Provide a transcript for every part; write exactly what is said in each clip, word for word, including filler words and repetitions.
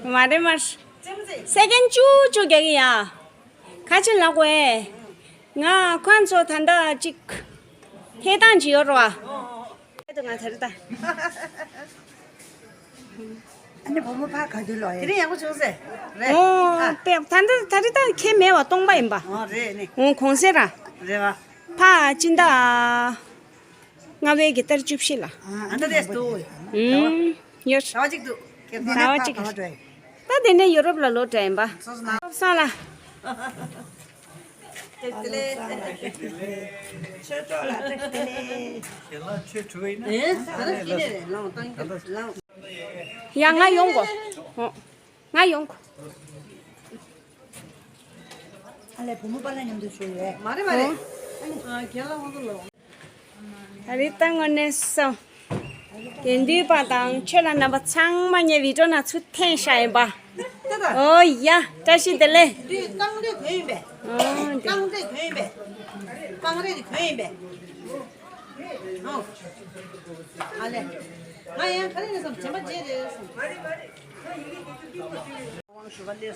མ་རེད་མ་རེད། སེ་ཀེན་བཅུ་བཅུ་རྒྱག་གི་ཡ། ཁ་ཆེ་ལགས་ཀོ་ཨེ། ང་ཁོང་ཚོ་ད་ལྟ་ཅིག་ཐད་གཏོང་ཅིག་ཡོད་རོ། ང་ད་རེད་ད། ཨ་ནི་བུ་མོ་ཕ་ག་དུས་ལོག་ཨེ། དེ་རིང་ཡག་པོ་བྱུང་ཟེར། རེད། ཨོ་ཨ། པེ་ད་ལྟ་ད་རེད་ད་ཁྱེད་མེད་བ་སྟོང་པ་ཡིན་པ། ཨོ་རེད་ནི། ཨོ་གོང་ཟེར་ར། རེད་བ། ཕ་སྤྱི་ཟླ་ལྔ་པའི་གི་ཏ་རིག་བཅུ་བཞི་ལ། ཨ་ད་དེ་སྟོ། ཨུམ། ཡོད། ཟླ་བ་གཅིག་འདུག་ཟླ་བ་གཅིག་ད་དེ་ནས་ཡུ་རོབ་ལ་ལོག་འགྲོ་ཡིན་པ། སོ་སོ་ན། སོང་ལ། ཆོས་གྲོགས་ལ་བཀྲ་ཤིས་བདེ་ལེགས། ཁྱེད་ལ་ཆོས་གྲོགས་ཡིན་ན། ཨེ་ད་ལ་ཤི་ནས་རེད་ལོང་བཏང་གི་ལོང་། ཡ་ང་ཡོང་གོ། ཨོ། ང་ཡོང་གོ། ཨ་ལས་བུ་མོ་པ་ལ་མཉམ་དུ་ཞུ་ཡོད། མ་རེད་མ་རེད། ཨོ། ཨ་ཁྱེད་ལ་ཧོན་དུ་ལོང་། ད་རེས་ད་དངོས་གནས་སོ། དགེ་འདུན་པ་དང་ཆོས་ལ་རྣམ་པ་ཚང་མ་ངའི་བི་ཌིའོ་ནང་ཚུར་འཐེན་བཞག་ཡིན་པ། ད་ད། ཨོ་ཡ། བཀྲ་ཤིས་བདེ་ལེགས། འདི་རྐང་རེད་གོན་ཡིན་པས། ཨོ་འདི། རྐང་རེད་གོན་ཡིན་པས། རྐང་རེད་གོན་ཡིན་པས། ཨོ། ཨ་ལས། ང་ཡང་ག་རེ་རེད་བསམ་དྲན་པ་བརྗེད་རེད་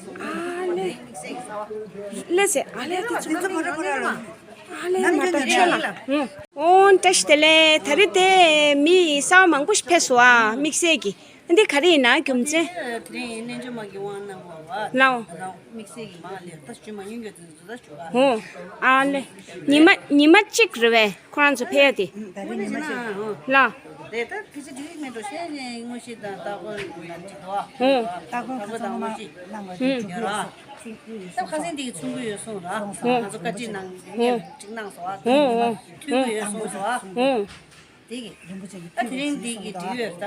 བསམ། ཨ་ལེ། ལེ་ཟེ། ཨ་ལེ་དེ་ཚོ་ཨ་ལེ་མ་ཏྲ་ཆོས་ལ། ཨོ་བཀྲ་ཤིས་བདེ་ལེགས། ད་རེས་དེ་མི་གསར་པ་མང་པོ་ཞིག་ཕེབས་སོང་ཨ། དམིགས་བསལ་གྱི་འདི་ག་རེ་ཡིན་ན་རྒྱུ་མཚན། དེ་རིང་རྣལ་འབྱོར་མ་གི་དབང་གནང་བ་བ། ལའོ། དམིགས་བསལ་གྱི་མ་ལེ་ད་ཞུ་མ་ཡོང་གི། ཨོ། ཨ་ལེ། ཉི་མ་ཉི་མ་གཅིག་རེད་པས། ཁོ་རང་ཚོ་ཕེབས་ཡ་དེ། ད་རེས་ཉི་མ་ཅིག་ལ། དེ་ལྟར་ཕལ་ཆེར་དེ་རིགས་མེད་འགྲོ་ཤེས་ནས་དངོས་གཞི་དང་ལྟ་བ་ལ་ཅིག་དོ། ཧོ། ལྟ་སྐོར་ཁ་ཚང་མ་གནང་བ་ཅིག་གྲུབ་ཡོད་སོང་། ད་ཁ་སང་དེ་གི་ཚོང་གི་ཡོད་སོང་ར། ང་ཚོ་བཀའ་དྲིན་གནང་ངས་ཅིག་གནང་སོང་ཨ། དེ་ཉི་མ་མཐུན་གི་ཡོད་སོང་སོང་ཨ། དེ་གི་རིན་པོ་ཆེ་གི་ཨ་དེ་རིང་དེ་གི་འགྲིག་ཡོད་ད།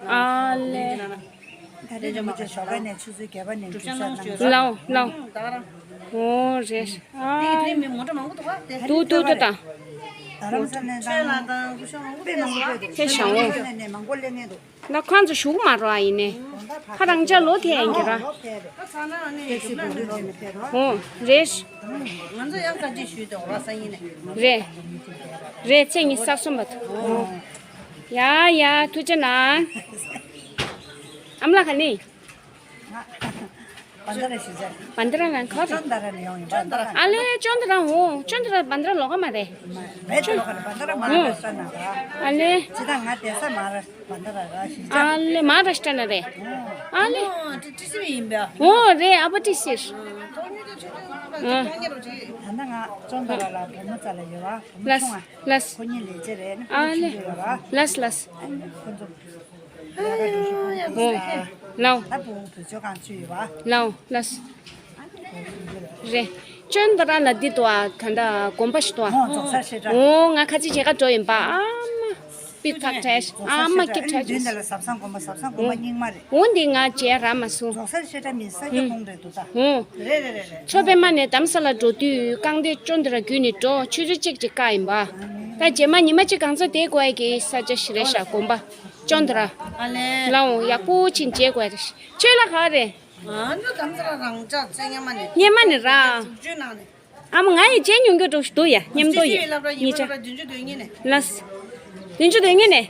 ཨ་ལེ། ད་རེས་ཉི་མ་ཅིག་ཞོགས་ཀ་ནས་ཆུ་ཚོད་བརྒྱད་པ་ནས་གྲུབ་ཆ་གནང་ཞུ་ལའོ་ལའོ། ད་ག་རང་། ཨོ་རེད། ཨ། དེ་གི་དེ་མི་མོ་ཊ་མང་པོ་འདུག་བ་དེ། འདུག་འདུག་འདུག་ད། ད་རམ་ས་ནས་ཆོས་ལ་དང་སྐུ་ཞབས་མང་པོ་ཕེབས་སོང་བ། ཕེབས་ཤག་འོ། ནས་མང་པོ་སླེབས་མཁན་འདུག་ད་ཁོང་ཚོ་བཞུགས་མ་རོགས་ཨ་ཡིན་ནས། ཁ་རང་ཅག་ལོ་དེ་ཡིན་གྱི་ར། ཨོ་རེད། ང་ཚོ་ཡང་བཀའ་དྲིན་ཞུས་ཏེ་འོ་ར་སང་ཉིན་ནས། རེད། རེད་ཚེས་ཉི་ཤུ་རྩ་གསུམ་པ་དུ། ཡ་ཡ་ཐུགས་རྗེ་གནང་། ཨ་མ་ལགས་ག་ནས། བན་དྷ་ར་ཞིག་བྱས། བན་དྷ་ར་ལ་ག་རེ། ཅོན་དྷ་ར་ནས་ཡོང་ཡིན་པ། ཨ་ལེ་ཅོན་དྷ་ར་འོ། ཅོན་དྷ་ར་བན་དྷ་ར་ལོགས་ཀ་མ་རེད། མ་རེད་ལོགས་ཀ་རེད། བན་དྷ་ར་མ་ཧ་ར་ཤྲ་ནང་ར། ཨ་ལེ། ཇི་ལྟར་ང་བསྡད་ས་མ་ར་བན་དྷ་ར་ར་ཞིག་བྱས། ཨ་ལེ་མ་ཧ་ར་ཤྲ་ནང་རེད། ཨ་ལེ། ཨོ་ཏི་སི་ཡིན་པ། ཨོ་རེད་ཨ་ཕ་ཏི་སི། ད་ལྟ་ང་ཅོན་དྷ་ར་ལ་བུ་མོ་རྩ་ལ་ཡོད་བ། བུ་མོ་ཆུང་བ། ལགས། ཁོ་གཉིས་ལས་བྱེད་རེད་ནི། ཨ་ཁོ་ནི་ལས་ཆུང་དུ་ཡོད་བ། ལགས་ལགས། ཨ་ནི་ཁོ་ཚོ་ལས་ཀ་རེ་ཞུ་ཁོ་ཚོ་ལ། ལའོ། ད་བུ་བུ་ཆོ་གང་ཚུད་ཡོད་བ། ལའོ་ལགས། རེད། ཅོན་དྷ་ར་ལ་འདི་འདུག་ཨ། ད་ལྟ་དགོན་པ་ཞིག་འདུག་ཨ། ཨོ་རྫོང་སར་བཤད་གྲྭ། ཨོ་ང་ཁ་ཆེ་བྱེད་ག་འགྲོ་ཡིན་པ་ཨ་མ། ཕག་ཁྲལ་ཨ་མ་སྐྱིད་ཁྲལ་མདུན་དེ་ལ་ཟབ་གསང་དགོན་པ་ཟབ་གསང་དགོན་པ་རྙིང་མ་རེད། འོ་འདི་ང་མཇལ་རག་མ་སོང་། རྫོགས་སར་བཤད་གྲྭ་མི་ས་སྐྱ་ཁོང་རེད་འདུག་ད། ཧུང་། རེད་རེད་རེད་རེད། མཚོ་པདྨ་ནས་རྡ་རམ་ས་ལ་འགྲོ་དུས་རྐང་སྟོད་ཅོ་འདི་ར་བརྒྱུད་ནས་འགྲོ་ཆུ་ཚོད་གཅིག་ཅིག་བཀག་ཡིན་པ། ད་རྗེས་མ་ཉི་མ་གཅིག་གང་ཚ་བསྡད་དགོས་ཡ་གི་ས་ཆ་ཞིག་རེད་ཤག་དགོན་པ་ཅོ་འདི་ར། ཨ་ལེ། ལའོ་ཡག་པོ་ཕྱིན་མཇལ་དགོས་ཡ་རེད། ཁྱོད་ལ་ག་རེད། ང་ཚོ་རྡ་རམ་ས་ལ་རང་འཇགས་ཚེ་སྔ་མ་ནས། སྔོན་མ་ནས་ར། དྲུག་ཅུའི་ནང་ནས། ཨ་མ་ང་ཡི་རྗེས་ཉུང་རྒྱུ་འགྲོ་ཞིག་འདུག་ཡ་མཉམ་དུ་ཡ། སྤྱི་སྤྱི་ཡི་སློབ་གྲྭ་ཉི་མ་གཉིས་ཆ། སློབ་གྲྭ་བདུན་ཅུ་དོན་གཉིས་ནས། ལགས། བདུན་ཅུ་དོན་གཉིས་ནས།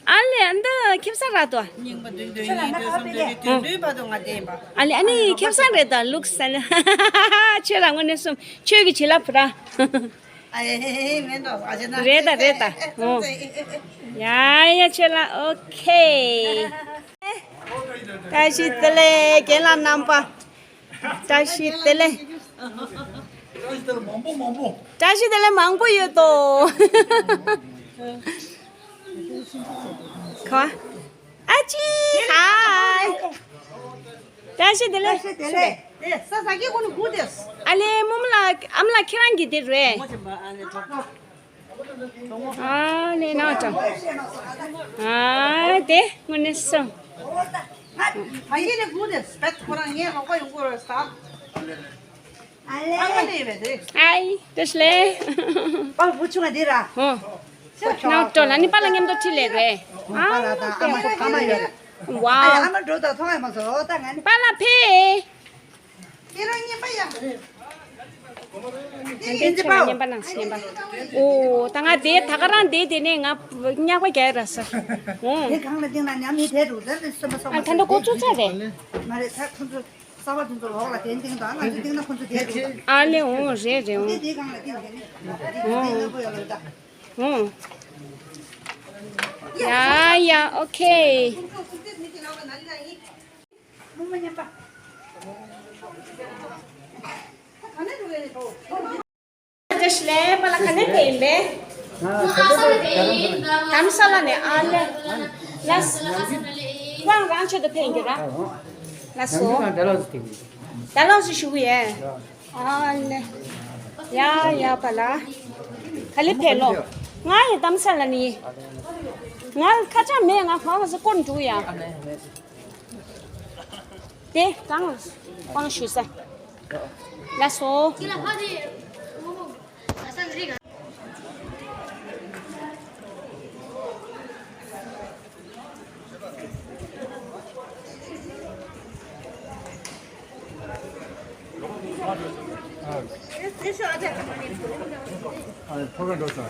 ཨ་ལེ་ཨ་འདི་ཁེབས་སང་རག་ཏོ། རྙིང་པ་བདུན་དོན་གཉིས་དོན་གསུམ་དོན་བཞི་དོན་བདུན་བར་དུ་ང་བསྡད་ཡིན་པ། ཨ་ལེ་ཨ་ནི་ཁེབས་སང་རེད་ད་ལུགས་ཟེར་ན། ཁྱོད་ལ་དངོས་གནས་སོམས་ཁྱོད་ཀྱི་བྱིན་རླབས་ཕུ་ར། ཨ་ཨེ་མེད་འགྲོ་ཨ་ཅེ་ན། རེད་ད་རེད་ད། ཨོ། ཡ་ཡ་ཁྱོད་ལ་ཨོ་ཁེ། བཀྲ་ཤིས་བདེ་ལེགས་རྒན་ལགས་རྣམ་པ། བཀྲ་ཤིས་བདེ་ལེགས། བཀྲ་ཤིས་བདེ་ལེགས་མང་པོ་མང་པོ། བཀྲ་ཤིས་བདེ་ལེགས་མང་པོ་ཡོད་དོ། ག་ཨ་ཅི་ཧའི། བཀྲ་ཤིས་བདེ་ལེགས། བཀྲ་ཤིས་བདེ་ལེགས། ཨ་ལེ་རྨོ་མོ་ལགས་ཨ་མ་ལགས་ཁྱེད་རང་གི་དེ་རེད། ཨ་ལེ་ན་ཀྲང་། ཨ་དེ་དངོས་གནས་སོང་། ཨ་ཡེ་ནས་བུ་དེ་སྤེད་ཁོ་རང་ངའི་རོགས་པ་ཡོང་གི་རེད་ད། ཨ་ལེ། ཨ་མ་ནས་ཡིན་པས་དེ། ཨའི་དེ་སླེ། པ་བུ་ཆུང་བ་དེ་ར། ཧོ། ན་ཀྲོ་ལ་ནི་པ་ལ་མཉམ་དུ་ཁྲིད་ལས་རེད། ཨ་པ་ལ་དང་ཨ་མ་ཁོ་ཕ་མ་ཡོད་རེད། ཝའོ། ཨ་ལེ་ཨ་མ་འགྲོ་དང་མཐོང་ཡ་མ་སོང་ད་ང་ནི། པ་ལ་ཕེ། ཁྱེད་རང་རྔན་པ་ཡ། ང་འདི་ཚོ་ལ་རྔན་པ་གནང་སྲིད་རྔན་པ། ཨོ་ད་ང་དེ་ད་ག་རང་དེ་དེ་ནས་ང་སྙག་པ་རྒྱག་ར་ས། ཨོ། དེ་གང་ལ་སྟེང་ན་ཉམས་མི་དེ་རུ་དེ་རུ་སེམས་པ་སོགས་ཨ་ད་ལྟ་ཀོ་ཚོ་ཚ་རེད། མ་རེད་ད་ཁོ་ཚོ་གསར་པ་དེ་ཚོ་ལོག་ལ་དེ་སྟེང་དང་ང་ཚོ་སྟེང་ན་ཁོ་ཚོ་དེ་རུ་ད། ཨ་ལེ་ཨོ་རེད་རེད་ཨོ། དེ་དེ་གང་ལ་སྟེང་དེ་ནི་དེ་སྟེང་ན་ཁོ་ཡོད་ལ་ད། ཨོ། ཡ་ཡ་ཨོ་ཁེ། བཀྲ་ཤིས་བདེ་ལེགས་པ་ལགས་ག་ནས་ཕེབས་ཡིན་པས། རྡ་རམ་ས་ལ་ནས་ཨ་ལེ། ལགས། རང་རང་ཆེད་དུ་ཕེབས་ཡིན་གྱི་ར། ལགས་སོ། ད་ལོགས་སུ་བཞུགས་ཡས། ཨ་ལེ། ཡ་ཡ་པ་ལགས། ག་ལེ་ཕེབས་ལོ། ང་ཡི་རྡ་རམ་ས་ལ་ནས་ཡིན། ང་ཁ་ཆག་མེད་ང་གང་ལ་སེ་སྐོར་འགྲོ་ཡ། དེ་གང་དབང་ཞུ་ས། ལགས་སོ། ཨ་ཕོ་བྲང་འགྲོ་ས།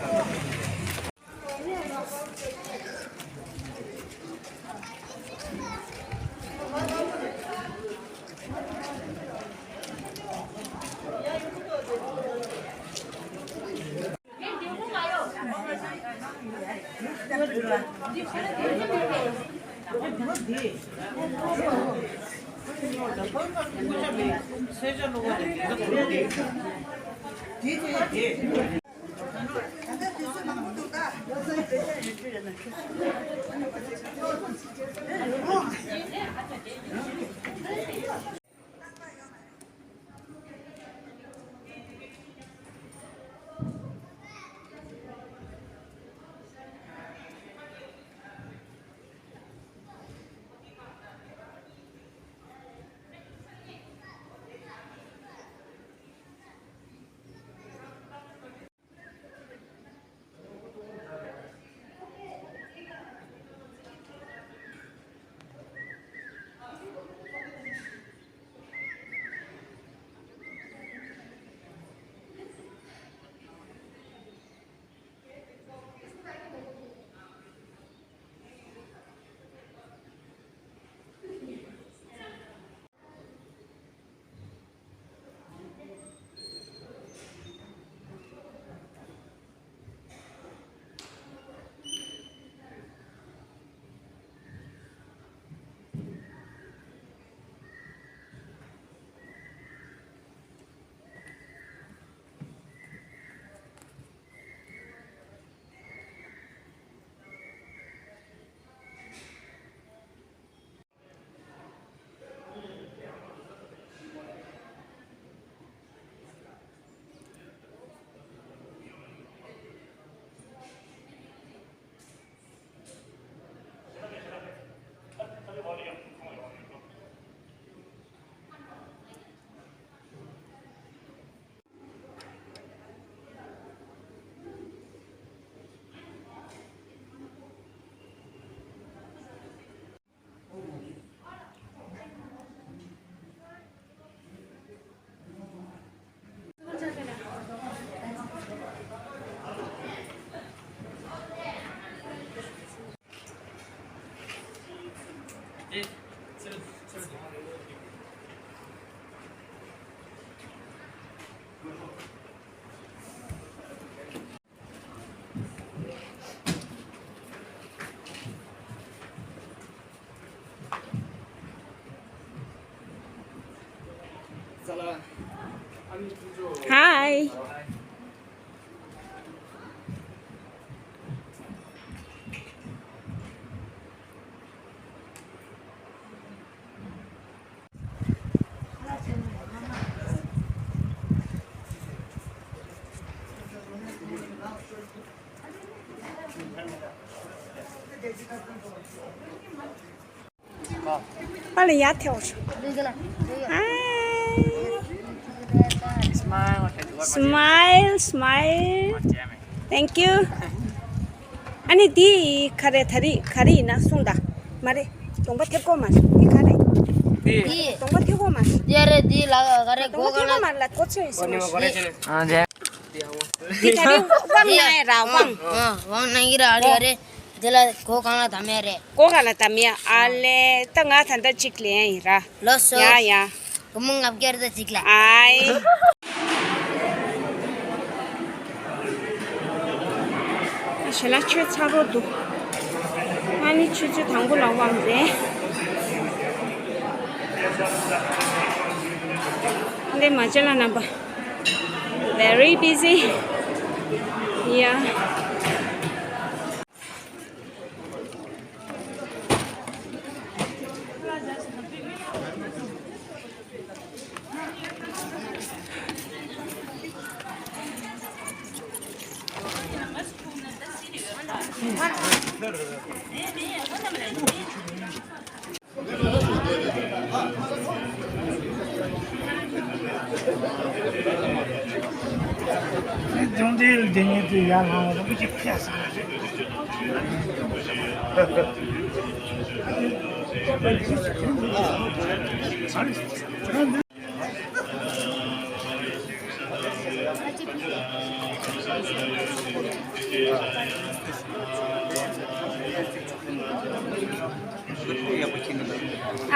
Hi. པ་ལ་ཡར་ཐལ་བ་ཤོག Smile, smile. Thank you. ཨ་ནི་འདི་ག་རེ་ད་རེས་ག་རེ་ཡིན་ན་གསུངས་དང་། མ་རེད། གདོང་པ་ཐེབས་ཀྱི་ཡོད་མ་རེད། འདི་ག་རེ། འདི། གདོང་པ་ཐེབས་ཀྱི་ཡོད་མ་རེད། འདི་ཨ་རེད། འདི་ལ་ག་རེ་གདོང་པ་གོ་ག་ལ། ཐེབས་ཀྱི་ཡོད་མ་རེད་ལ། གོ་ཚོད་སོང་ཞིག་འདི་ག་རེ་དབང་གནང་ཡ་ར་དབང་། ཨ། དབང་གནང་གི་ར་ཨ་རེ་ཨ་རེ། འདི་ལ་སྒོ་གང་ལ་བསྡམ་ཡ་རེད། སྒོ་གང་ལ་བསྡམ་ཡ། ཨ་ལས། ད་ང་ད་ལྟ་གཅིག་ལེན་ཡིན་ར། ལོ་སོ། ཡ་ཡ། སྒོར་མོ་ལྔ་བརྒྱ་རེ་ད་གཅིག་ལ། ཨའི། ཞལ་ལག་མཆོད་ཚར་རོ་འདུག་ཨ་ནི་ཆུ་ཚོད་དང་པོ་ལ་དབང་རེད། འདི་མ་བྱན་ལ་རྣམ་པ། Very busy. Yeah.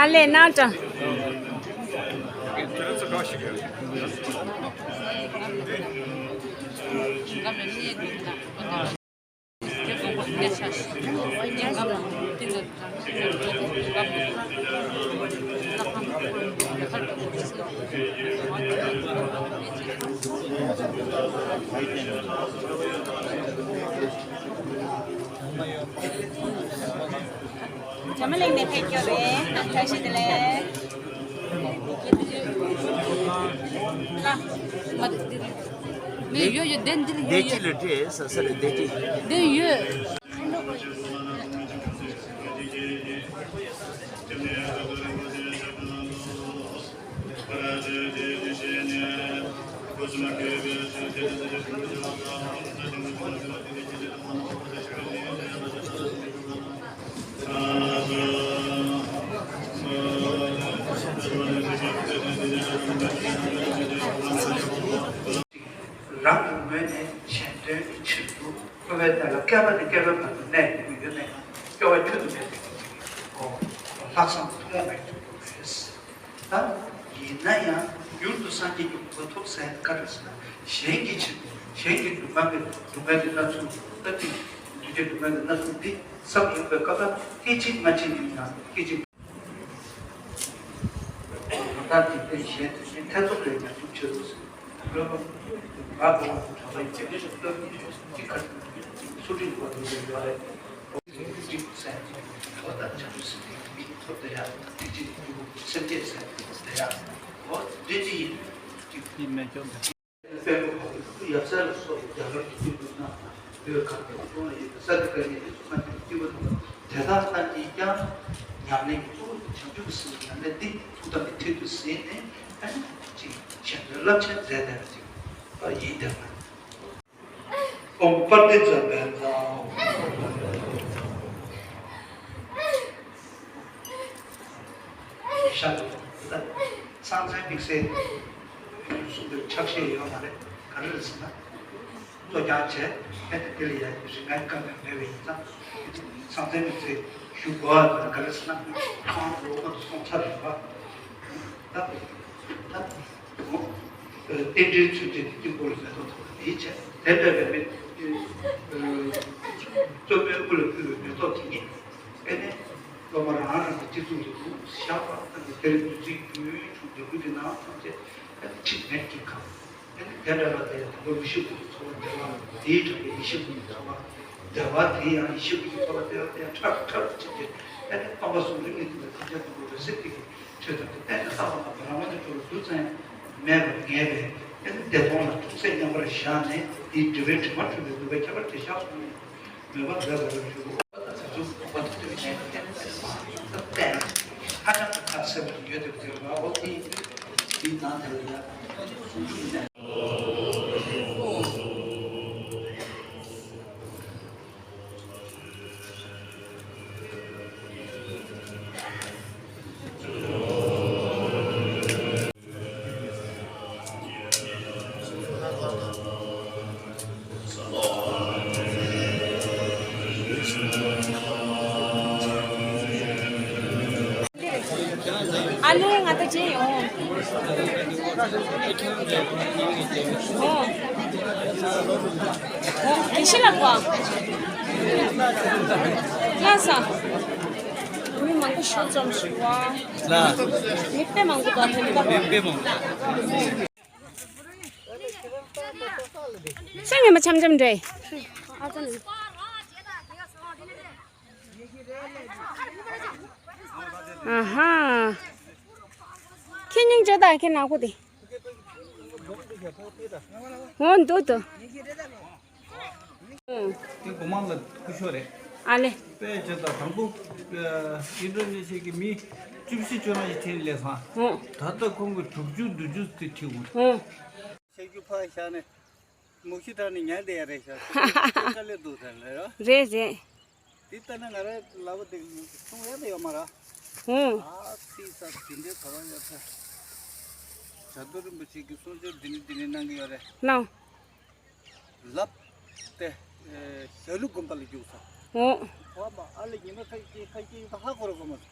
ཨ་ལས་ན་ཀྲང་། འཇམ་མ་གླིང་ནས་ཕེབས་མཁན་རེད། བཀྲ་ཤིས་བདེ་ལེགས། ལ། མ། འདི་ཡོད་ཡོད། འདི་འདི་ཡོད་ཡོད། འདི་ཅི་ལ་འདྲེས་ས་ས་རེད། འདི་ཅི། འདི་ཡོད། རང་གི་ངོས་ནས་གཞན་དོན་གྱི་ཆེད་དུ་འཁོར་བའི་གནས་ལ་བསྐལ་པ་ནས་བསྐལ་པའི་བར་དུ་གནས་དགོས་ཀྱི་ཡོད་ནའི་སྐྱོ་བ་ཁྱོན་ནས་མེད་པའི་གོ་ལྷག་བསམ་ཐུན་མོང་མེད་པའི་གོ་རེད། ད་ཡིན་ན་ཡང་མྱུར་དུ་སངས་རྒྱས་ཀྱི་གོ་འཕང་ཐོབ་ཟེར་ག་རེ་ཟེར་ན། གཞན་གྱི་ཆེད་དུ་གཞན་གྱི་སྡུག་བསྔལ་གྱི་སྡུག་བསྔལ་གྱི་སྣ་ཚོགས་ལྟ་དུས་འདུས་བྱས་སྡུག་བསྔལ་གྱི་སྣ་ཚོགས་འདི་བསམ་ཡོད་པའི་སྐབས་ལ་སྐད་ཅིག་སྔ་ཕྱི་ཡིན་ན་སྐད་ཅིག་ད་འཇིག་རྟེན་གཞན་དུ་ཕྱིན་ཐེ་ཚོམ་ལས་ཉམས་སུ་ཆེ་རུ་ཟེར། བློ་ཕམ་ང་དགོངས་པ་གྲགས་པ་ཡིན་གྱི་སྟོབས་ཀྱི་ཆོས་ཀྱི་ཁ་ཚུལ་གྱི་ཚུལ་ཁྲིམས་པ་དུ་ཡོད་པ་རེད། གཅིག་ཟེར་ཁོ་དང་བྱང་ཆུབ་སེམས་དཔའི་མིག་ཐོབ་བསྡད་ཡ། གཅིག་སེམས་བསྐྱེད་ཟེར་བསྡད་ཡ། འོ་འདི་ཅི་ཡིན། གཅིག་ཡིན་མེད་ཀྱང་། དཔལ་མོ་བ་ཡབ་སྲས་ལ་སོགས་པའི་རྒྱ་གར་གྱི་ཀུན་ཏུ་སྣང་བ་ལུས་གང་གི་ཀུན་ལ་ཡོད་པའི་ས་དེ་ཀ་ནི་སུ་ཁ་ཅིག་སྐྱེ་བོ་དང་དེ་དག་རྣམས་ཀྱིས་ཀྱང་ཉམས་ལེན་གྱི་གཙོ་བོ་དེ་བྱང་ཆུབ་སེམས་ཉམས་ལེན་འདི་ཐུགས་དམ་གྱི་མཐིལ་དུ་གཟིགས་ནས་ཨ་ནི་ཅིག་གཞན་དོན་རླབས་ཆེན་མཛད་བསྡད་པ་ཅིག་ཡིན་བསྡད་པ། ཨོཾ་པྲ་ཏི་ཙ་པེ་ཙ། ཤ་ད་སངས་རྒྱས་དམིགས་བསལ་གསུང་པའི་ཕྱག་བཞེས་ཡོད་མ་རེད། ག་རེ་རེད་ཟེར་ན། གཙོ་རྐྱང་བྱས་ཨེ་དེ་ལ་ཡ་རིགས་ངན་བཀའ་མེད་མེད་པ་ཡིན་ཙང་། སངས་རྒྱས་དམིགས་བསལ་ཞུ་དགོས་པ་ག་རེ་ཟེར་ན། ཁོང་ལོ་ཁོ་ཚོ་སོང་ཚར་རེད་པ། རྟེན་འབྲེལ་ཚུལ་འབྲེལ་དེ་དཀྱིལ་འཁོར་ལ་མེ་ཏོག་བཏབ་པ་དེའི་ཆེད་དེ་འདྲ་བའི་མེ་ཨ་རྩོམ་པའི་དབུ་ལ་ཕུལ་བའི་མེ་ཏོག་དེ་ཉིད་ཨེ་ནས་སློབ་མ་རང་རང་གི་སྤྱི་གཙུག་ལ་འདུག་བཞག་པ་ཨ་ནི་དེར་བདུད་རྩི་རྒྱུན་འཁྱོངས་འདོད་རྒུ་དེ་ནང་ཐམས་ཅད་ཨ་ནི་ཁྲིད་མེད་ཀྱི་ཁ། ཨ་ནི་དེ་འདྲ་ལ་དེ་དང་པོ་ཡེ་ཤེས་སྐུ་གི་ཚོགས་ལ་བདེ་བ་ལ་དེའི་གྲངས་ཀའི་ཡེ་ཤེས་སྐུ་གི་ཚོགས་ལ་བདེ་བ་དེ་ཡང་ཡེ་ཤེས་སྐུ་གི་ཚོགས་ལ་བདེ་བ་དེ་ཡང་ཕྲ་རུ་ཕྲ་རུ་ཕྱིན་ཏེ་ཨ་ནི་སྟོང་པ་གསུམ་རིགས་ཀྱི་སྟེང་ལ་ཐམས་ཅད་དུ་འགྲོ་བའི་སེམས་ཀྱི་ཆོས་དང་དེ་ལྟ་ན་ལྟ་བ་དང་བླ་མ་ནི་འགྲོ་བའི་དུས་ཙམ་ཡང་མེད་པར་ངེས་པས་ཨ་ནི་བདེ་སྟོང་ལ་ཐུགས་སྲས་མཉམ་པར་བཞག་ནས་དེའི་འབྲེལ་བའི་དྲི་མ་འཁྲུད་པའི་ནུས་པ་ཁྱད་པར་དུ་བཞག་སོང་ནས། མོས་པ་མཛད་པར་ཞུ། ད་ཚེ་སྲོག་གོ་བ་དུ་ནས་ཧ་ཅང་གི་ཁ་གསལ་པོ་ཡོད་དེ་དེར་བ་འོ་དེ་དེའི་ནང་དེར་ཡ་གསུང་ཆོས་ནས། ཨ་ལེ་ང་ད་རྗེས་ཡོང་། ཨོ། ཨོ་དགེ་བཤེས་ལགས་པ། ལགས་སོ། མི་མང་པོ་ཞིག་འཛོམས་ཤག་པ། ལགས། མི་དཔེ་མང་པོ་འདུག་ཧེ་མ། མི་དཔེ་མང་པོ། སེམས་ངན་པ་འཆམ་འཆམ་འདྲ། ཨ་ཧ། ཁྱེད་སྙིང་རྗེ་དང་ཁྱེད་ནག་པོ་དེ། འོ་འདུག་ཏུ། དེ་སྒོ་མང་ལ་སྐུ་ཞབས་རེད། ཨ་ལེ། དཔེ་བྱས་ད་དང་པོ་ཨིན་ཌོ་ནེ་ཤི་ཡ་གི་མི་བཅུ་བཞི་བཅོ་ལྔ་ཞིག་ཁྲིད་སླེབས་སོང་། ཨོ། ད་ལྟ་ཁོང་གི་དྲུག་ཅུ་བདུན་ཅུ་དེ་ཁྲིད་འོང་། ཨོ། ཤ་རྒྱུ་ཕར་བཞག་ནས་མུ་ཤི་དྲག་ནས་ཉལ་བསྡད་ཡ་རེད་ཤག་དཀའ་ལས་འདུག་ཟེར་ལེ་རོ། རེད་རེད། དེ་ལྟ་ན་ང་རའི་ལབ་པ་དེ་གསུང་ཡ་དེ་ཡོད་མ་ར། ཧུང་། ཨ་ཙི་ཙ་དེ་འདྲའི་ཐོ་རངས་ཡོད་ཚེ། བྱ་རྡོ་རིན་པོ་ཆེ་གི་གསུང་ཆོས་འདི་ནི་འདི་ནི་གནང་གི་ཡོད་རེད། གནང་། ལབ་སྟེ། ཞྭ་ལུ་དགོན་པ་ལ་རྒྱུགས་ས། ཧུང་། ཧོ་མ་ཨ་ལེ་ཉི་མ་ཁ་སྐྱེས་ཁ་སྐྱེས་ད་ཧ་གོ་ར་གོ་མ།